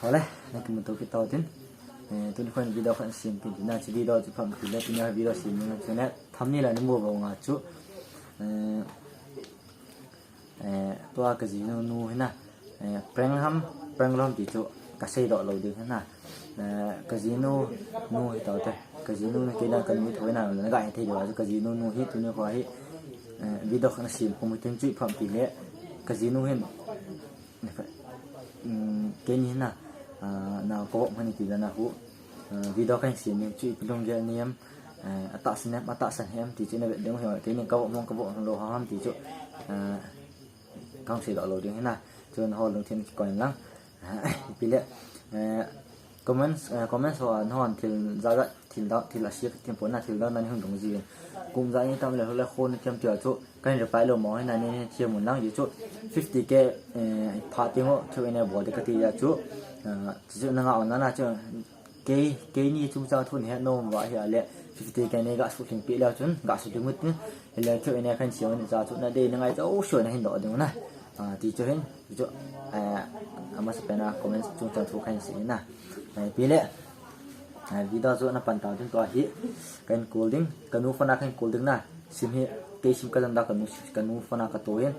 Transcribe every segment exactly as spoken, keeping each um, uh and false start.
Hole, na kimuto kit tau tin. Eh, tuni kho in video khat sem kit tin na, hiche video chu ipi ham itile, tuni video sem ding chu na thumbnail a na mu banga chu. Eh, eh, tua ka jinu nu hi na. Eh, prank ham, prank lou ham ti chu ka seidoh lou ding hi na. Eh, ka jinu nu hi tau te. Ka jinu nu kei lang ka nu hi tho hi na, na ga he thei diu a chu ka jinu nu hi tuni kho hi. Eh, video khat na sem khom u tin chu ipi ham itile. Ka jinu hin Ni kha, um, keini hin na, ah, na ka vop hon iti dan a hu, ah, video kahin sem ni chu ipi lunggel nem, eh, atahsan em, atahsan hem ti chu na vet ding u ahi, keini ka vop hon, ka vop hon lou ham ti chu, ah, kahung seidoh lou ding hi na, chu nangho lungthim in kikoi in lang, ah, ipi le, eh, comments, eh, comments ho a nangho thil jat jat, thil dang, thil asia ka thim pon na, thil dang dang nei hung dong ji uvin. Kum jat ni tam le, hole khon ni tam ti a chu, Kahin reply lou mo hi na, nei, nei thiam un lang, hichu fifty K, eh, phat teng u, Q and A bol ding kati a chu, ah, chu na ngah un lang na chu, kei, keini chungchang thu na het nom uva ahile, fifty K nei ga suhlhing peh leu chun, ga suhlhing u tin, hile Q and A kahin sem u ahi chu, na dei na ngai chu, oh, sure na hin doh ding u na. Ah, ti chu hin, chu, eh, amasapen a comments chungchang thu kahin sei na. Eh, ipi le, Ah, video chu na pan tau tin tua hi, kahin call ding, ka nu phone a kahin call ding na, sim hi, kei sim ka jan da ka nu, ka nu phone a ka to hin,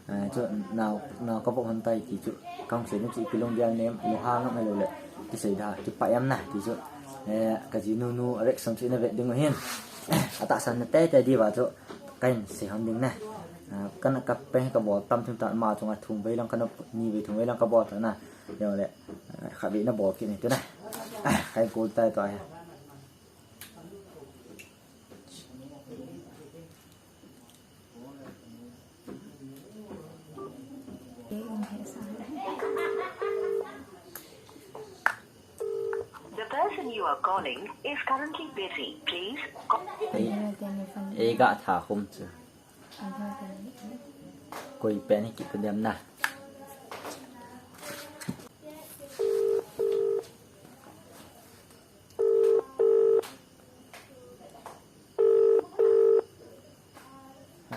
ah, chu na, na ka vop hon tai ti chu, kahung sei ding chu ipi lunggel nem, lunghang ngam lou le, kisei da, kipah em na, ti chu, eh, ka jinu nu reaction chu na vet ding u hin, atahsan na tei tei diu va chu, kahin sei hon ding na, ah, ka na ka prank ka bol tam thim ta, ama chunga thum vei lang ka na, ni vei thum vei lang ka bol ta na, Jong le, ah, khatvei na bol kit ni tu na. Ah, kahin call tai tua hi. The person you are calling is currently busy. Please call. Ei, ei ga tha khum chu. Koi pen hi kiti dem na.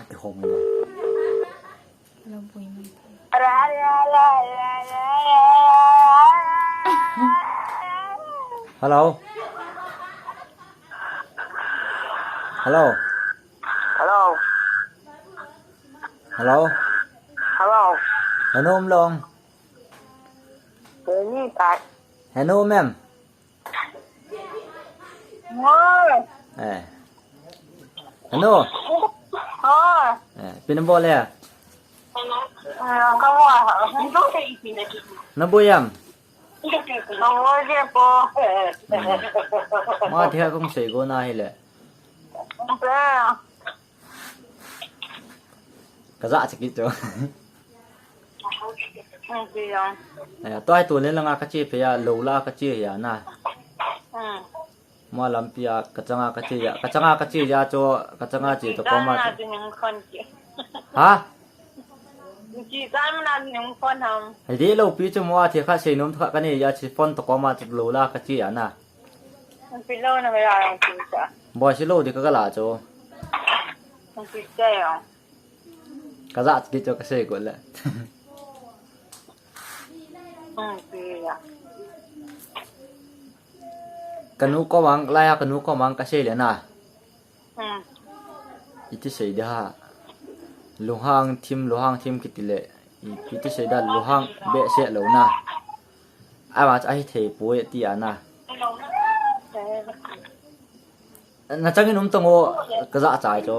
Kihong na. Hello. Hello. Hello. Hello. Hello. Hello, Mlong. Hello, ma'am. Ngoi. Eh. Hello. Ngoi. Eh, ipi na bol e? Eh, ka bol. Na boi am? Ka boi je po. Eh. Ma thia kong sei go na hi le. Eh. Ka ja chakit chu. Tua hi tu le langa ka che phe a, lou la ka che hi a na. Mo lampi a ka changa ka che a, ka changa ka che a chu, ka changa che to koma. Ha? Hei de lou pi chu mo a the kha sei nom kha ka nei a, che phone to koma chu lou la ka che a na. Boi si lou di ka ga la chu. Ka ja chakit chu ka sei got le. Ka nu komang, lai a ka nu komang ka sei le na. Iti sei di ham. Lunghang thim, lunghang thim kiti le. Iti sei da lunghang behseh lou na. Ama chu ahi thei poi ti a na. Na changin um tang o, ka ja chai chu.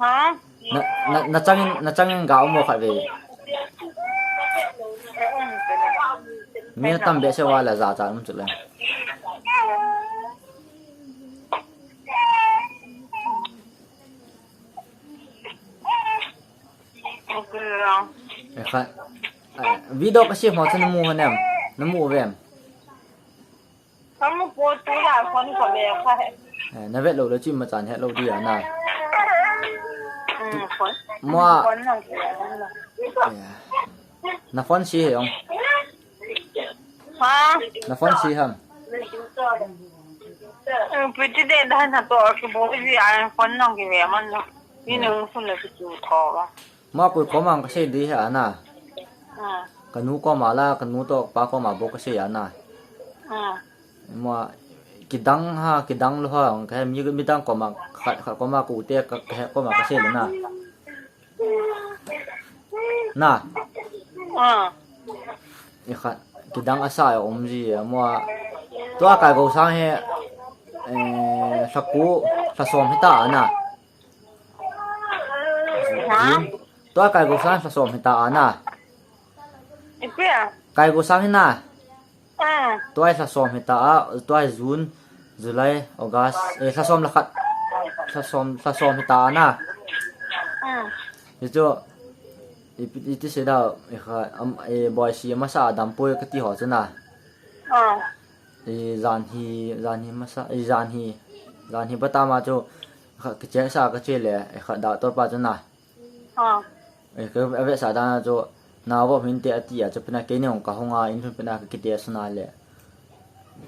Ha? Na, na, na changin, na changin ga um o khatvei. Mi na tam behseh uva le ja cha um chu le. Eh, kha, eh, video ka sem ho chu na mu hon em? Na mu uvem? Ka mu poi, tu la phone ka ve kha he. Eh, na vet lou le chu imacha het lou di a na. Mm, phone. Mo a. Phone lang ki ve na. Eh. Na phone si he ong. Ha? Na phone si ham? Eh, piti de da na to ki bo ji a phone lang ki ve man lo. Ni nung sun le ki tu tho ba. Mo a koi komang ka sei di he a na. Ha. Kanu koma la, kanu toh kapa koma bou kasei a na. Ah. Mo, kidang ha, kidang lou ha, kahe mi, midang koma, khat, khat koma kute, ka, kahe koma kasei le na. Na. Ah. Ikhat, kidang asa a um ji, mo. Tua Kaigosang hi, eh, lha ko, lha som hita a na. Ha? Tua Kaigosang lha som hita a na. Ipi a? Kaigosang hi na. Ah. Tua lha som hita a, tua June, July, August, eh, lha som le khat. Lha som, lha som hita a na. Ah. Hichu, i, iti sei da, i kha, am, eh, Boise masa a dampoi kati ho chu na. Ah. Eh, jan hi, jan hi masa, eh, jan hi, jan hi bata ma chu, kha, kiche sa kache le, eh, kha da tor pa chu na. Ah. Eh, ka, a vetsah dan a chu, nao vop hinte ati a chu, pina keini hung kahung a, in lhun pina kakite suna le.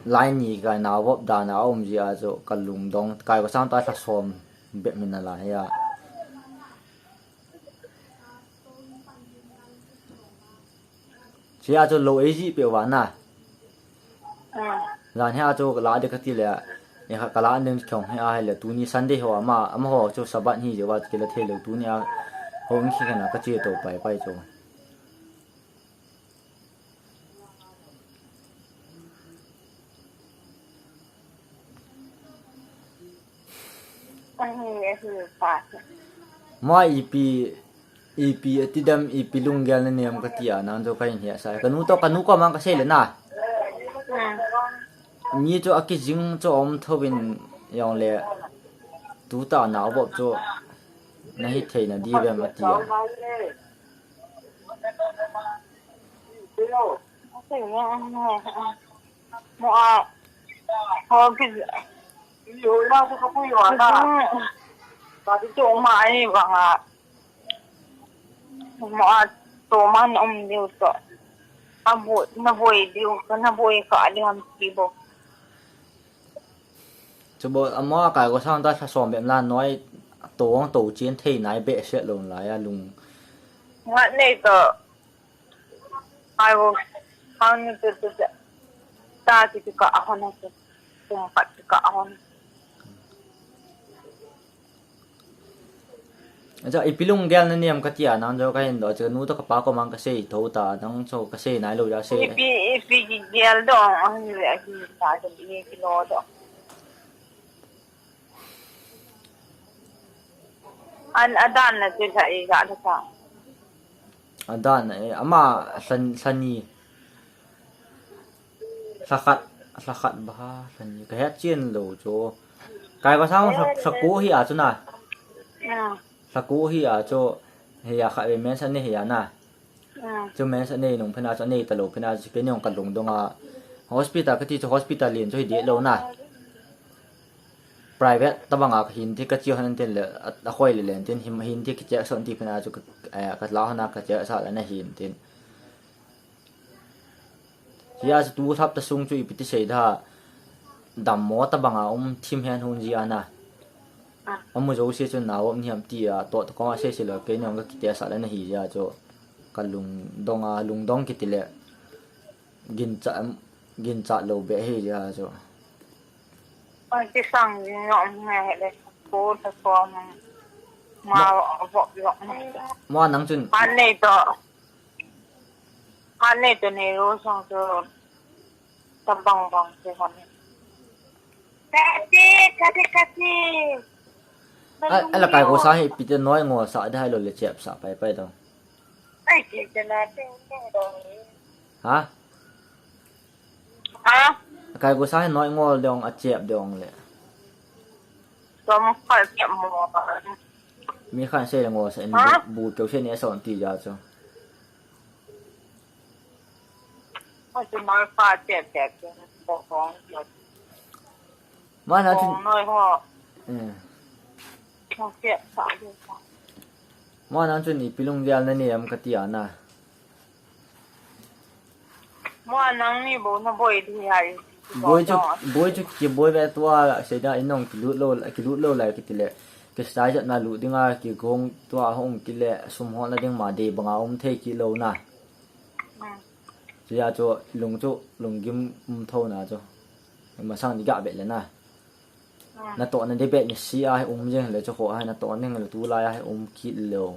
Lai ni ka nao vop dan a um ji a chu, kalungdong, Kaigosang ta lha som, bep min a lai a. Chia chu lou eiji pe uva na. Ah. Jan hia chu kala de kati le, e kha kala nen khong hi a hi le tuni Sunday ho ama, amaho chu Sabbath hi je uva kila thei lou tuni a ho in khi kana kache to pai pai chu. Ahi, ahi, pa. Mo ipi, ipi ati dem, ipi lunggel na nem kati a, nang chu kahin hia sa. Kanu to, kanu ko mang kasei le na. Hmm. Mi chu akijing chu um tho in jong le. Tuta nao vop chu nahi thei na di vem ati a. Mo a, ho ki, mo a, to man um diu to. A bu, na boi diu, na boi ka di ham ki bo. Chu bo, amo a Kaigosang ta lha som bep la noi, to ang to chen thei nai be se lo lai a lung. Ngat nei to. Ai wo, hang ni tu tu tu. Ta ti ti ka a hon tu. Kum ka ti ka a hon. Acha, ipi lunggel na nem kati a, nang jo kahin do, chu nu to kapa ko mang kasei tho ta, nang chu kasei nai lo ja sei. Ipi, ipi gel do, ang ni le ahi ta, ipi kilo do. An, adan na chu lha i ga da ta. Adan na e, ama lha, lha ni. Lha khat, lha khat ba ha, lha ni. Ka het chen lo chu. Kaigosang lha, lha ko hi a chu na. Ya. Lha ko hi a chu. Hi a kha ve men sa ni hi a na. Ah. Chu men sa nei nung phena chu nei ta lo phena chu keini jong ka lungdong a. Hospital kati chu hospital lien chu hi deh lo na. Private tabang a ka hin ti ka chi hon tin le a, a hoi le len tin hin, hin ti ki check son ti phena chu ka, eh, ka la hon a ka check sa le na hin tin. Hia chu tu thap ta sung chu ipi ti sei da. Dammo tabang a um thim hen hun ji a na. Ah. Amu jo se chu na um ni ham ti a to ta ko a se se lo keini jong ka kite sa le na hi ji a chu. Ka lungdong a, lungdong kiti le. Gincha, gincha lo be hi ja chu. Oi, ti sang ni no me le ko ta ko ma. Ma vo lo. Mo nang chun. Pan nei to. Pan nei to nei ro sang to. Ta bang bang se kon. Kati, kati, kati. A, ala Kaigosang hi ipi ti noi ngol sa da hai lo le chep sa pai pai dong. Ai, ke ke na ting ting dong. Ha? Ha? Kaigosang hi noi ngol dong a chep dong le. Som khat chep mo. Mi khan sei le ngol sa in bu, bu keu sei ni a son ti ja chu. Mo nang chun, mo nang chun ipi lunggel na nei am kati a na. Mo nang ni bo na boi di hai. Boi chu, boi chu ki boi ve tua sei da in nong ki lut lo, ki lut lo lai kiti le. Ki sai jat na lut ding a ki gong tua hong ki le sum hon na ding ma de bang a um thei ki lo na. Hmm. Hijeh chun lung chu, lunggim um thona chu. Masang ni ga be le na. Natohna di be ni si a hi um jeng le chu kho a hi natoh ning le tulai a hi um kit lou.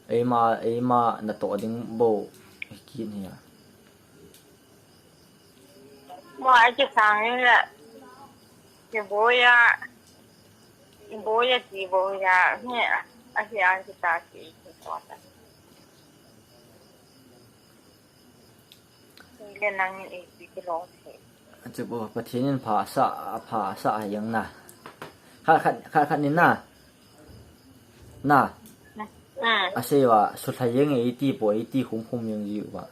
Eima, eima natoh ding bou hi kit hi a. Mo a chi sang ni le. Ki boya. Boya chi boya. Ni a, a hi a chi ta chi chi ko ta. Ile nang in eiti kilou thei. Chu bou, Pathen in pha sa, pha sa a jeng na. Khat, khat, khat, khat ni na. Na. Mm. Asei uva, sulha jeng eiti po, eiti khum khum jeng ji uva.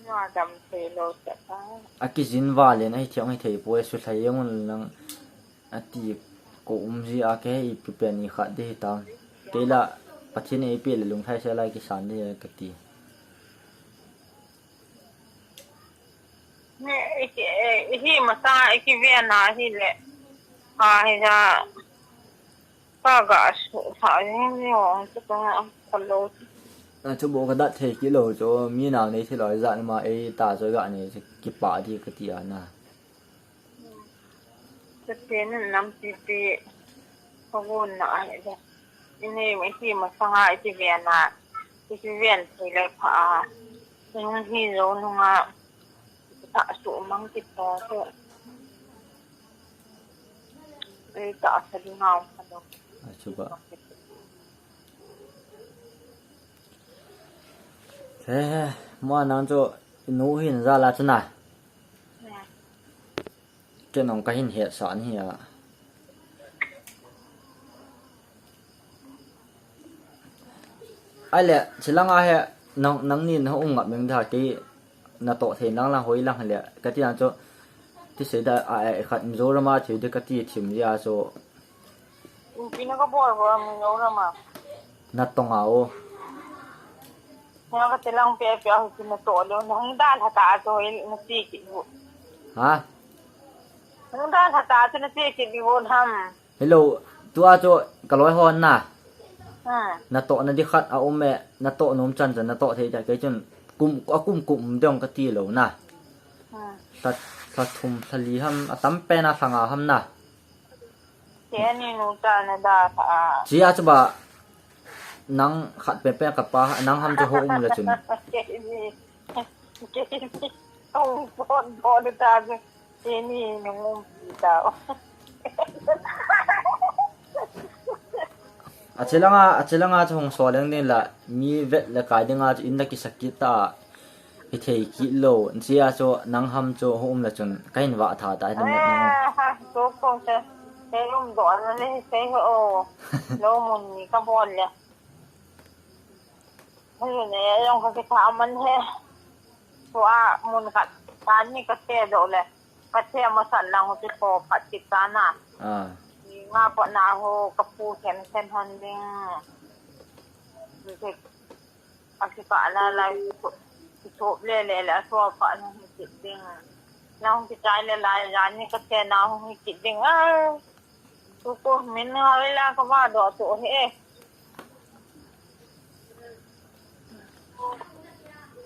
Nga dam thei lou ta pa. Akijin val in, ahi thei, ahi thei po, sulha jeng un lang. Ati ko um ji a kei hi ipi pen i khat di hitam. Kei la Pathen in eipe le lunglhai se lai kisan di kati. Ni, i ki, eh, hi masa, i ki ve na hi le. Ha, hi ja. Ka ga su, ha, ni, ni, ong, tu, tu, ko lo. A chu bou ka dat thei kit lou chu, mi nau nei thei lou, jat ma ei ta chu ga nei chu kipa di kati a na. Pathen in nampipi, ka gon na ahi le. Inei, iti masanga, iti vena, iti ven thei le pha a. Inung hi jou nunga, ta su mang kit to chu. Ei ta sa di ngau ka lo. A chu ba. He, mo nang chu, nu hin za la chu na. Ken ong ka hin hetsah ni a. Ahile, chilanga he, nang, nangni na hung ngap meng da kei natoh thei lang lang hoi lang le, kati ang chu, ti sei da, a, a, khat Mizoram a thei di kati thim dia chu. Pi na ka bol bol Mizoram a. Natong a o. Nga ka tilang pe pe a hu na to lo, nang da la ta to, na ti ki bu. Ha? Nang da la ta to, na ti ki bu ham. Hello, tua chu ka loi hon na. Ha. Natoh na di khat a um e, natoh nom chan chan natoh thei ta kei chun kum, a kum kum dong kati lou na. Ha. Hla, hla thum, hla li ham, a tam pen a hla nga ham na. Te ani nu ta na da ta. Chia chu ba nang khat pen pen ka pa, nang ham chu ho um la chun. Ke ni, ke ni, hung pot pot ta chu. Ke ni, nung um pi ta. A chilanga, a chilanga chu hung so leng din la, mi vet le kai dinga chu in la kisakit ta. Hi thei kit lou, chia chu nang ham chu ho um la chun, ka hin va tha ta, hi dam nang. Eh, ha, tu kong se, se um do na ni, se ho. Lo mun ni ka bol le. Hei ne, jong ka kitha man he. Tua mun khat, ta ni ka se do le. Ka se ma san lang ho ti ko phat kit ta na. Ah. Ni nga pa na ho, ka pu sen sen hon ding. Ni ke, a ki pa la la, ki so le le le, a so pa na hi kit ding. Na hung kichai le la, ya ni ka se na hung hi kit ding. Ah. Tu ko min nga le la ka va do tu he.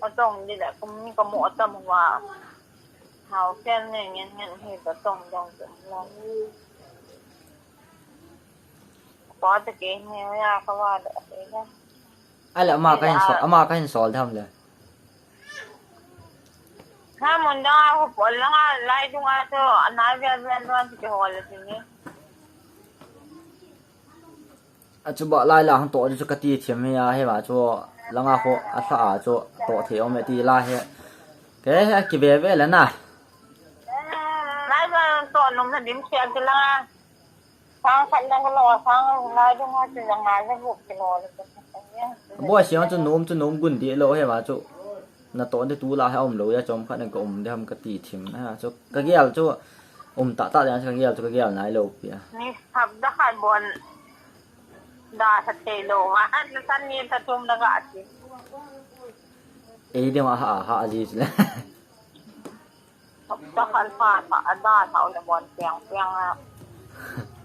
Atong di la kum ni ka mo atam wa. Hau ken ne ngen ngen he ka tong dong tu mo. Pa te ke ne ya ka va do he na. Ala ama ka hin sol, ama ka hin sol tham le. Ha, mun dang a hu pol lang a, lai dung a chu, a nai vel vel don chu kihol le chu ni. A chu ba lai la hung to chu ka ti thiam hi a, hi ba chu langa kho a hla a chu to thei um e ti la he. Ke he ki ve ve le na. Lai ba to num na dim sia ti la. Sang khat na ka lo, sang lai dung a chu jang na le bu ki lo le. Boi siang chu nom chu nom gun di lo he ba chu. Na to de tu la he um lo ya chom khat na ka um de ham ka ti thim na chu. Ka gel chu um ta ta de ka gel chu ka gel nai lo pi a. Ni sap da khat bon da sa te lo ma. An san ni ta tum na ga ti. Ei de ma ha ha ji le. Hapta khat pha, pha, a da tha u le bon piang, piang a.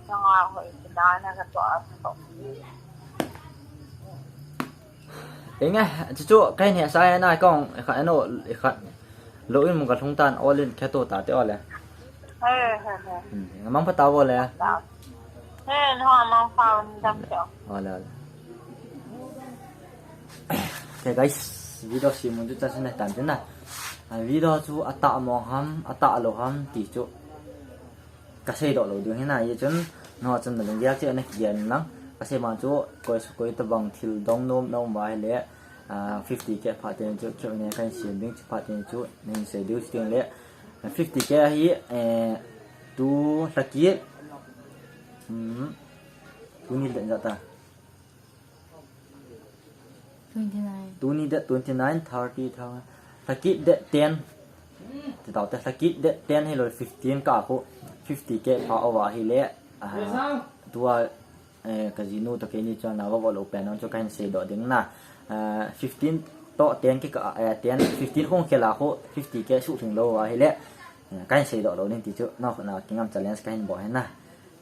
Piang a hoi, ki da na ka to a to. Enge, chuchu kahin hesa e na kong, ikhat ano, ikhat. Lo in mun kalhung tan, all in kheto ta te ole. He, he, he. Hmm, mang pha ta ole. He, no, mang pha un dam te. Ole, ole. Okay guys, video simun chu chasin tan tin na. A video chu atah mong ham, atah lou ham ti chu kasei doh lou ding hina, hichun nangho chun nalunggel cheh a nakigen lang. Kasei ma chu koi su koi tabang thil dong nom na um uva ahile, ah, fifty K phat teng chu Q and A kahin sem ding, chuphat teng chu nahin sei diu, chuteng le fifty K ahi, eh, tu lhakit, um, tuni le jat a. Twenty nine. Tuni date twenty nine, thirty, thirty. Lhakit date ten. Ti tau te, lhakit date ten hilou fifteen ka khu, fifty K pha uva ahile, ah, tua, eh, ka jinu toh keini chun na va vo lou pen chu kahin sei doh ding na. Ah, fifteen toh ten kikah, eh, ten, fifteen khong khel a khu, fifty K suhlhing lou uva ahile, eh, kahin sei doh lou ding ti chu, na, na kingam challenge kahin bol ahi na.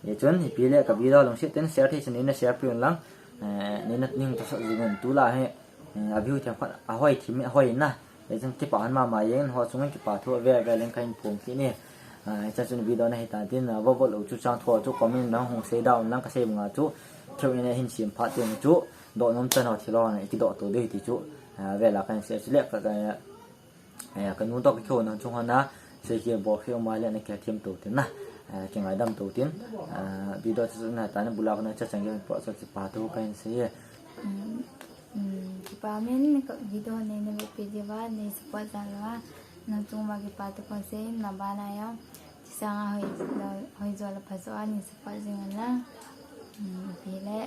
Hichun, ipi le ka video lungset ten share thei chun neina share peh un lang, eh, neina ning tohsot jing un, tulai hi, eh, a view them khat ahoi thim, ahoi na. Hichun kipah hon mama jeng, nangho chunga kipathu ave ave leng kahin phong kit e. Ah, hichun video na hitan tin, ah, vo vo lou chu chang tho chu comment na hung sei da un lang, kasei banga chu Q and A hin sem phat teng chu doh nom chan ho thil ho na kidoh to ding ti chu, ah, ave la kahin sei chule ka, ka, Eh, ka nu toh ka kihou na chung hon a, sei kibol kit um a le na kithem to tin na. Eh, kingaidam to tin. Eh, video chu na ta na bula ko na cha chang ge po so kipa to kahin sei e. Um, um, kipa min ka video nei na be pe diu va, nei support jal uva. Na chung uva kipa to kon sei na bana yo. Chisanga hoi, hoi jo la pha jo a nei support jing un lang. Um, ipi le.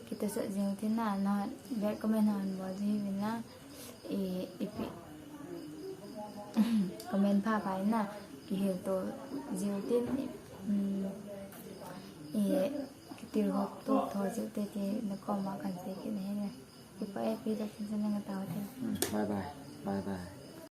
Kitohsot jing tin na, na, bad comment hon bol ji uvin lang. I, ipi. Comment pha pha in na, kihil to jiu tin, i, um, i, kitil hop to tho jiu te ti na koma kan sei kit na hi na. Kipa e, pi da tin sa na nga tao te. Hmm, bye bye. Bye bye.